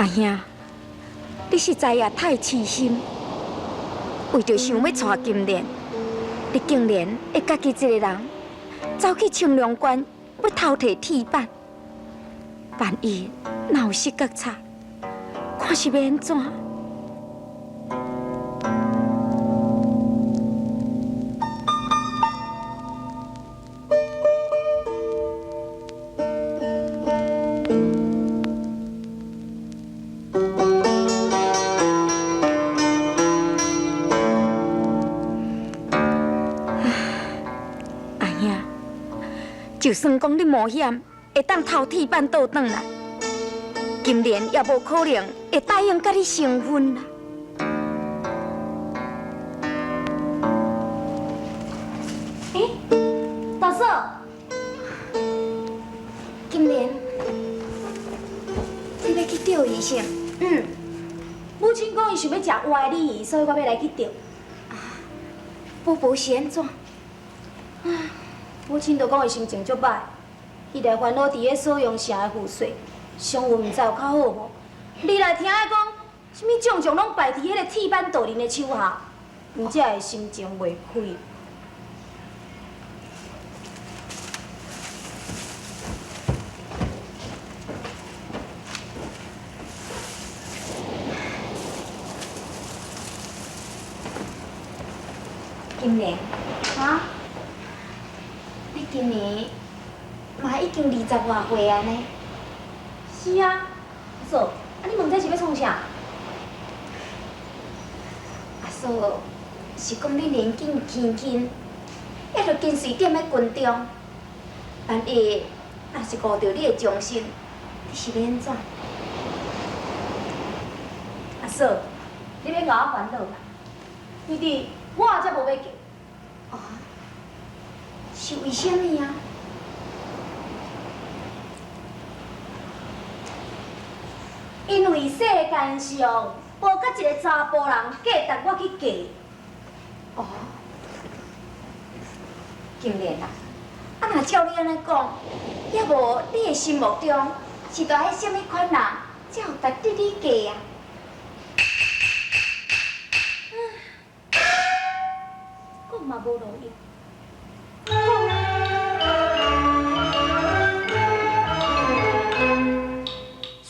兄，你實在也太痴心，為著想欲娶金蓮，你竟然會家己一个人走去青龍關，欲偷提鐵板。萬一若有失覺察，看是欲按怎？阿兄，就算講你冒險會當偷鐵板倒轉來，金蓮也無可能會答應佮你成婚啦。欸，大嫂，金蓮，你欲去釣魚啥？嗯，母親講伊想欲食活的鯉魚，所以我欲來去釣。寶寶是按怎？母親就講伊心情足䆀，伊來煩惱佇咧鎖陽城的賦稅，傷運毋知有較好無。你來聽伊講，啥物將將攏敗佇彼个鐵板道人的手下，毋才會心情袂開。金蓮，哈？你今年嘛已經二十外歲啊呢？是啊，阿嫂，啊你問這是欲創啥？阿嫂是講你年紀輕輕，猶著跟隨踮咧軍中，萬一若是誤著你的忠心，你是欲按怎？阿嫂，你免共我煩惱啦，弟弟，我也才無欲嫁。哦，是為啥物啊？因為世間上無閣一个查埔人價值我去嫁。哦，金蓮啊，啊若照你按呢講，猶無你的心目中是著愛啥物款人才有值得你嫁啊？講嘛無路用。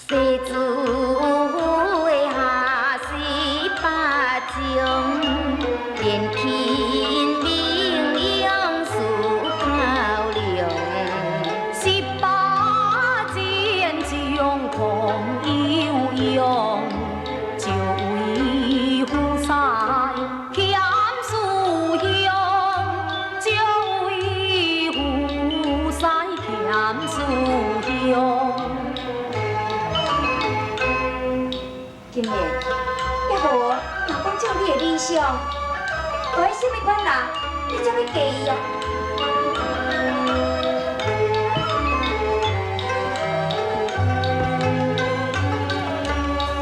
世子的下十八種，年輕名扬思考量，十八箭將空悠揚，就為夫婿欠思鄉，就為夫婿欠思鄉。金蓮，猶無若講照你的理想，愛啥物款人，你才欲嫁伊啊？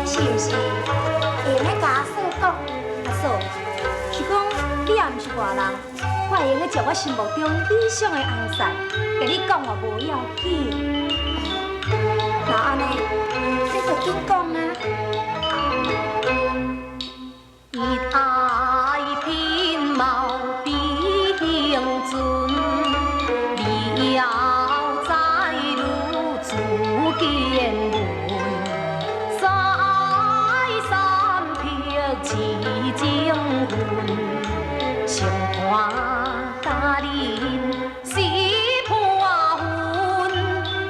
你是毋是會用咧共阿嫂講？阿嫂，是講你也毋是外人，我會用得照我心目中理想的翁婿，共你講嘛無要緊。若按呢，你就緊講啊！伊愛品貌比行尊，你要在如主見聞，三三撇起情分，相伴甲恁是破魂，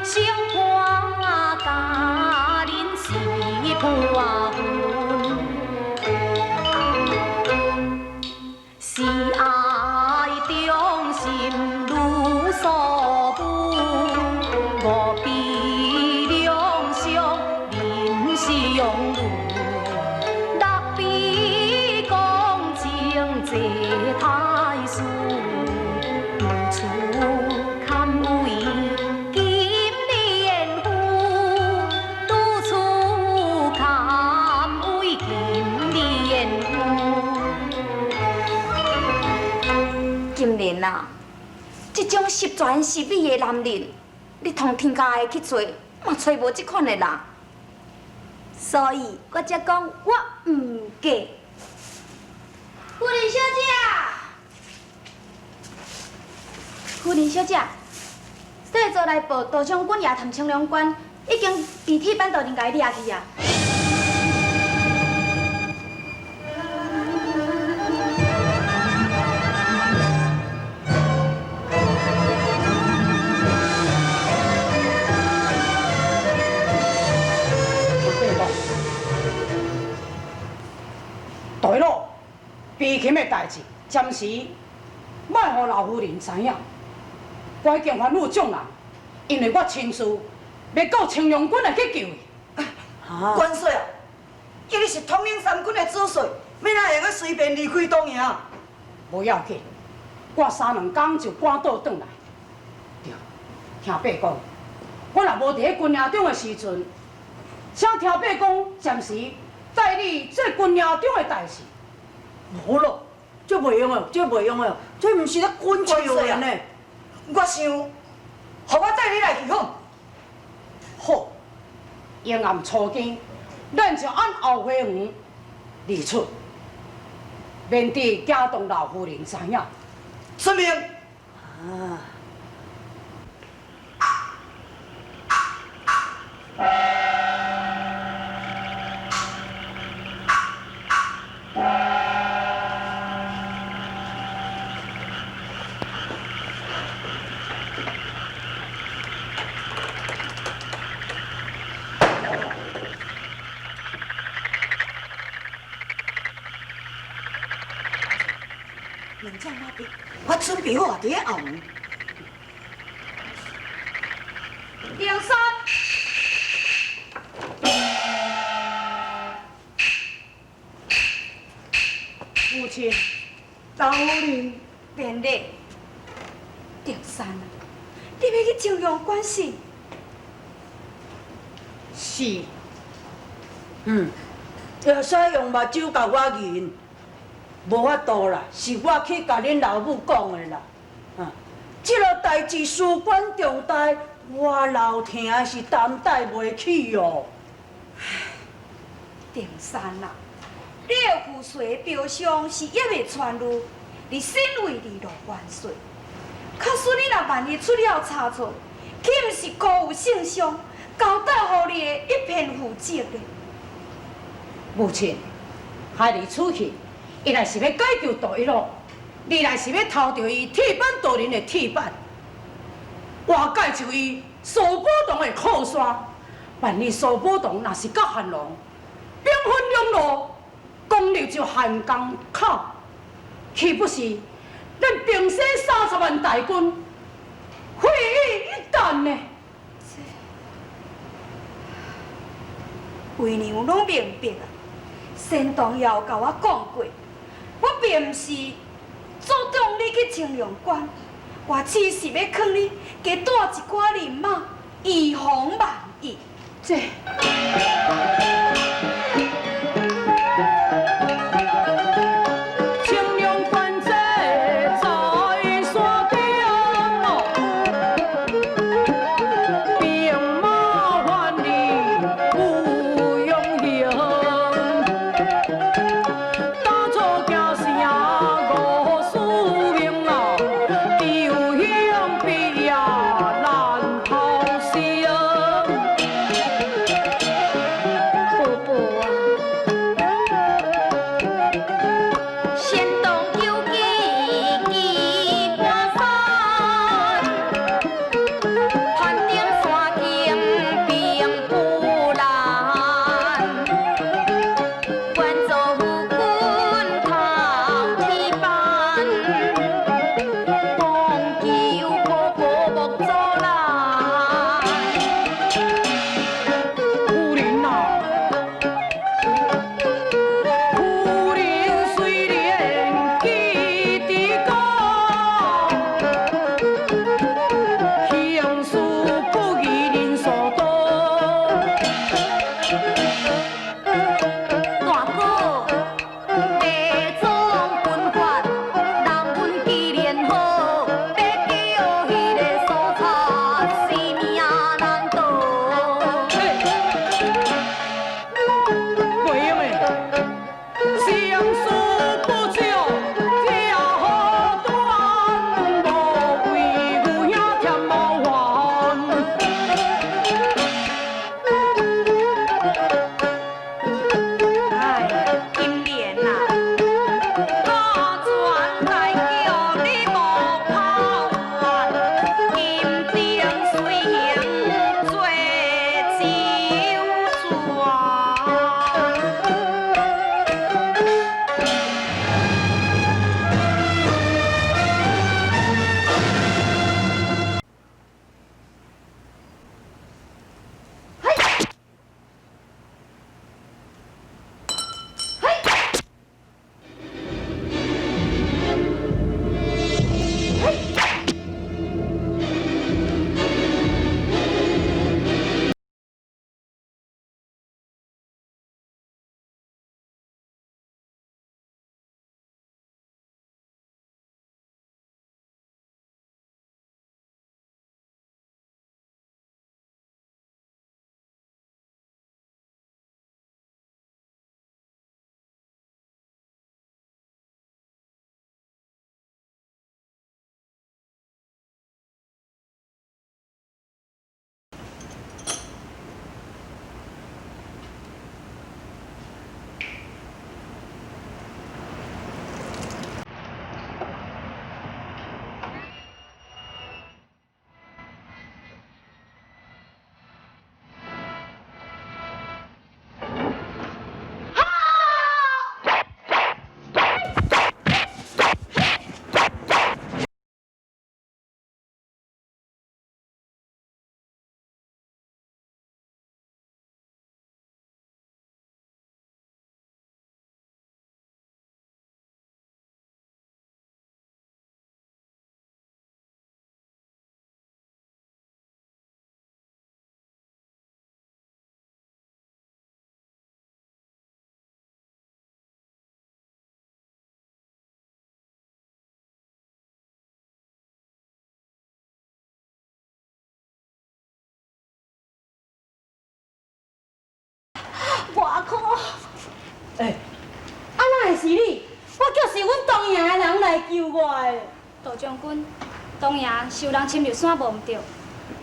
相伴甲恁是破魂。是愛忠心如所問，無比兩相人相論，六比公正坐太師，如此堪為金蓮夫，如此堪為金蓮夫。金蓮啊，這種十全十美的男人，你通天涯的去揣，嘛揣無這款的人。所以我才講我毋嫁。夫人小姐，夫人小姐，細座來報，杜將軍也探青龍關，已經被鐵板道人共伊掠去啊！對咯，悲琴的代誌，暫時莫予老夫人知影。我已經吩咐眾人，因為我親自欲到青龍關來去救伊。元帥啊，伊你是統領三軍的主帥，欲哪會用隨便離開東營？無要緊，過三兩工就趕倒轉來。對，聽伯講，我若無佇咧軍營中的時陣，請聽伯講暫時代理這軍營中的代誌。無咯，這袂用的，這袂用的，這毋是咧軍笑人呢。我想，予我帶你來去好。好，陰暗初更，咱就按後花園離出，免得驚動老夫人知影。遵命。啊。兩隻馬匹，我準備好啊，佇咧後門。定山，母親，老夫人，便禮。定山啊，你欲去青龍關是？是。會使用目睭共我認。無法度啦，是我去共恁老母講的啦。啊，這个代誌事關重大，我老疼是擔待袂起哦。定山啊，你的父帥標上是猶未傳入，你身為二路元帥，假使你若萬一出了差錯，豈毋是辜負聖上交代予你的一片負責呢？母親，孩兒出去。一來是欲解救杜一路，二來是欲偷著伊鐵板道人的鐵板，瓦解就伊蘇寶同的靠山。萬一蘇寶同若是佮韓王兵分兩路，攻入就漢江口，豈不是咱平西30萬大軍毀於一旦呢？為娘攏明白啊，仙童也有共我講過。我並毋是阻擋你去青龍關，我只是欲勸你加帶一寡人馬，以防萬一。這。外箍。欸，啊，哪會是你？我叫是阮東營的人來救我的。杜將軍，東營受人侵入山無毋對，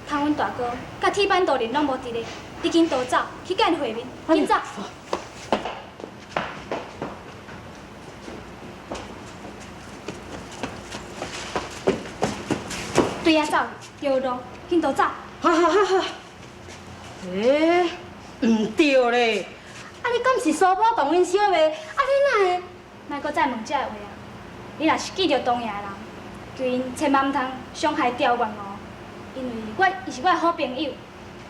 通阮大哥佮鐵板道人攏無佇咧，你緊逃走去佮𪜶會面，緊走！對遐走，著路，緊逃走！哈哈哈哈！欸，毋對咧，啊，你敢是蘇寶同𪜶小妹？啊，你哪會？莫閣再問這个話啊！你若是記著東營的人，求𪜶千萬毋通傷害刁元吳，因為我伊是我的好朋友。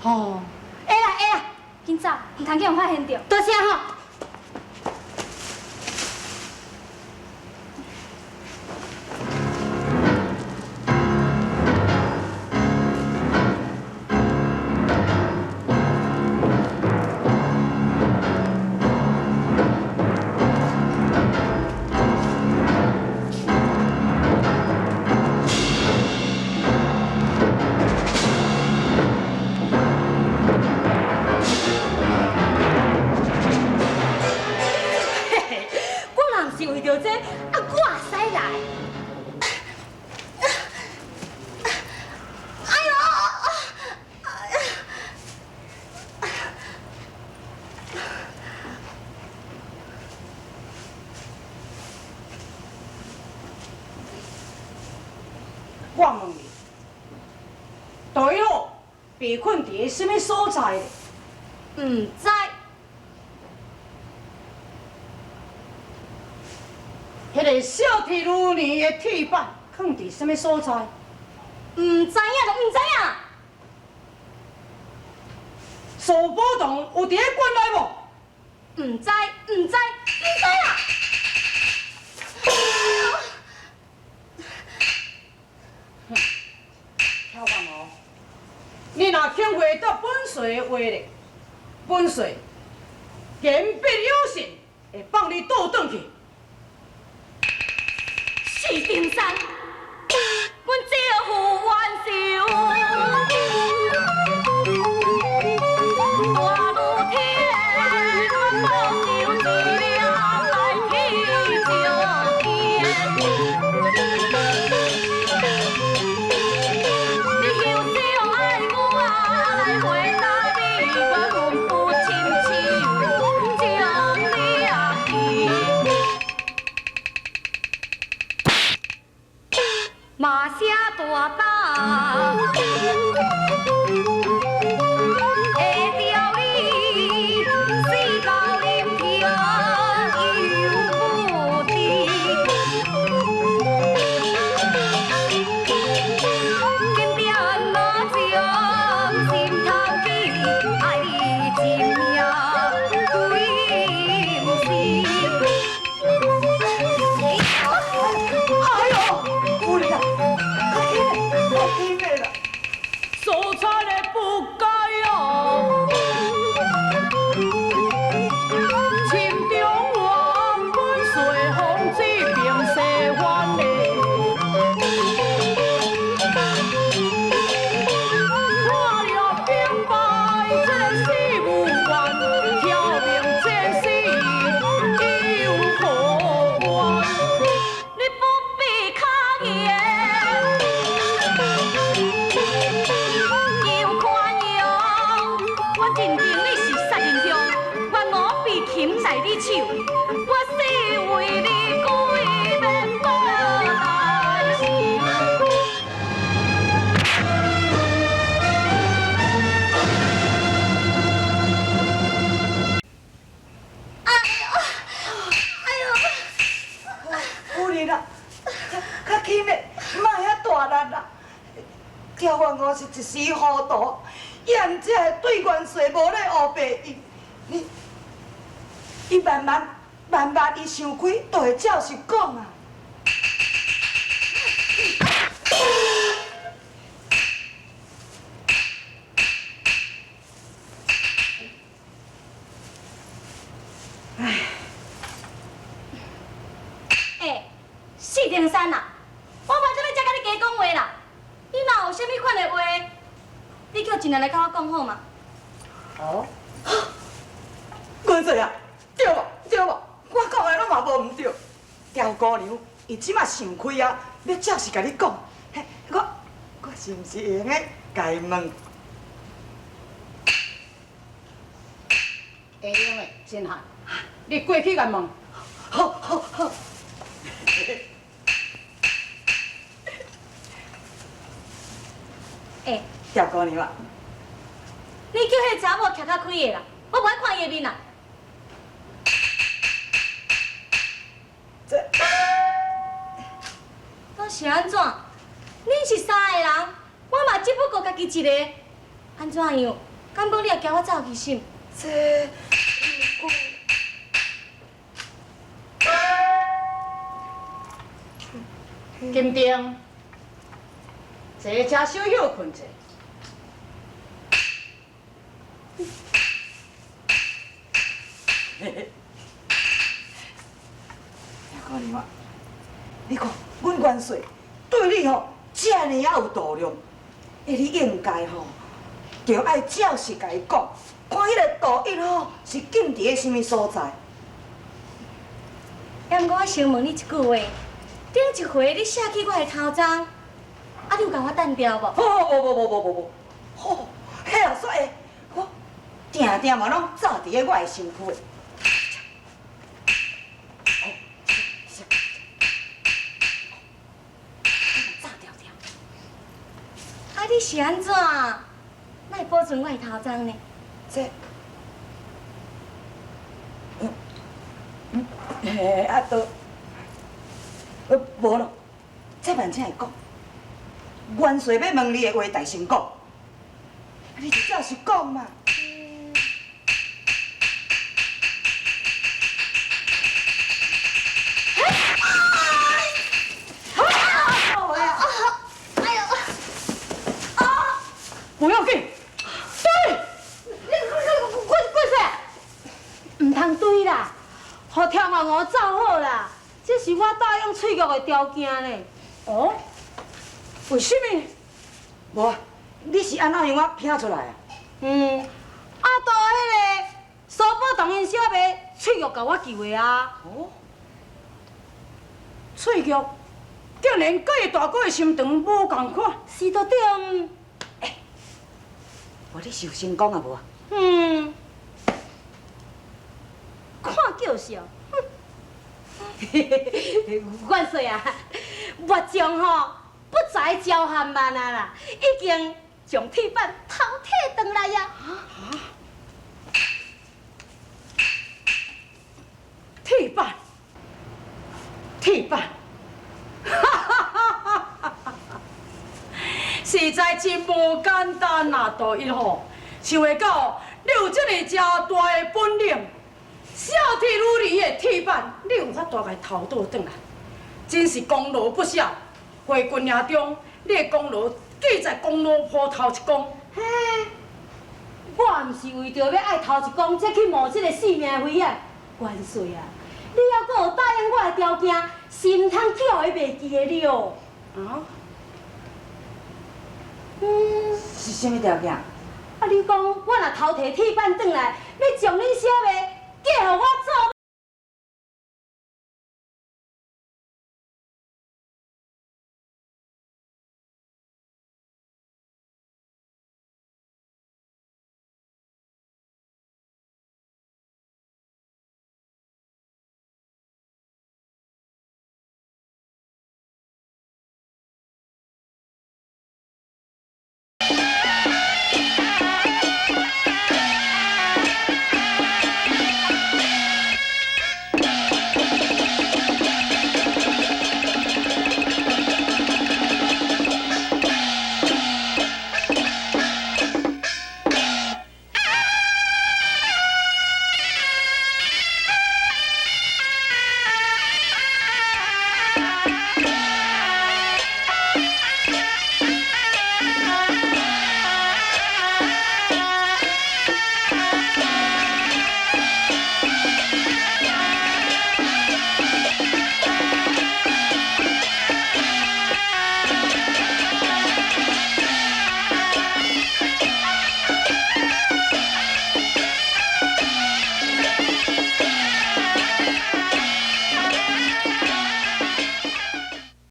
吼，會啦會啦，緊走，毋通去予人發現著。多謝吼。我若毋是為著這，啊，我也使來。哎喲！我問你，杜一樂被困佇啥物所在？毋知。彼个小鐵如年的鐵板，囥佇啥物所在？毋知影就毋知影。蘇寶同有佇咧館內無？毋知，毋知，毋知啦！巧凤哦，你若肯回答本帥的話咧，本帥言必有信，會放你倒轉去。四重山，阮這副冤仇，大雨天，阮報仇一命來去相見。你休想愛我來回答你，我阮不親手將你棄。馬聲大膽，會著你死到臨頭猶不知。金鞭馬將心頭記，愛你一命歸毋是。哎喲，夫人啊，較緊嘞，較緊嘞啦！所差的不該哦，心中我本帥奉旨平西藩的，我了兵敗這個死無怨，挑明戰死又何怨？你不必卡言，求寬容。我認定你是殺人兇，願我被擒在你手，我誓為你規命報大仇。夫人啊，較緊嘞，莫遐大力啦！刁元吳是一時糊塗，伊也毋才會對元帥無咧烏白應。你，伊慢慢慢慢，伊想開，就會照實講啊。欸，四重山啊，我袂做欲才共你加講話啦。你若有啥物款的話，你叫一人來共我講好嗎？好。元帥啊，對無？對無？我講的攏嘛無毋對。刁姑娘，伊這馬想開啊，欲照實共你講。嘿，我是毋是會用得共伊問？會用的，真漢，你過去共問。好，好，好。欸，刁姑娘啊，你叫彼个查某徛較開的啦，我無愛看伊的面啦。這講是按怎？恁是三个人，我嘛只不過家己一個，按怎樣？敢講你也驚我走去心？這，金定，坐遮小休睏者。刁姑娘啊，你看，阮元帥對你吼遮爾仔有度量，欸，你應該吼，著愛照實共伊講，看彼个杜一吼是禁佇咧啥物所在。抑毋過我先問你一句話，頂一回你寫去我的頭鬃，啊，你有共我擲掉無？哦，無無無無無無，吼，彼後煞會，我定定嘛攏紮佇咧我的身軀的。啊，你是按怎？哪會保存我的頭鬃呢？這，嘿，啊，都，無咯，這萬請會講，元帥欲問你的話，大聲講，啊，你就照實講嘛。不要緊，對，你滾滾毋通對啦，予刁元吳走好啦，這是我答應翠玉的條件呢。哦，為什麼？無啊，你是按怎樣我聽出來啊？嗯，啊，都彼个蘇寶同𪜶小妹翠玉共我求的啊。哦，翠玉竟然佮伊大哥的心腸無仝款，是都對。無你是有成功啊無啊？嗯，看叫笑。元帥啊，末將吼不才驕傲慢啊啦，已經將鐵板偷提轉來啊！鐵板，鐵板，哈哈哈哈哈！實在真無簡單啊，杜一吼，想袂到你有這麼遮大的本領，小鐵女兒的鐵板，你有法度共伊偷倒轉來，真是功勞不小。回軍營中，你的功勞記在功勞簿頭一功。嘿，我毋是為著欲愛頭一功，才去冒這个性命的危險。元帥啊，你猶閣有答應我的條件，是毋通去予伊袂記得你哦。啊？嗯，是啥物條件？啊，你講我若偷提鐵板轉來，欲將恁小妹嫁予我做某，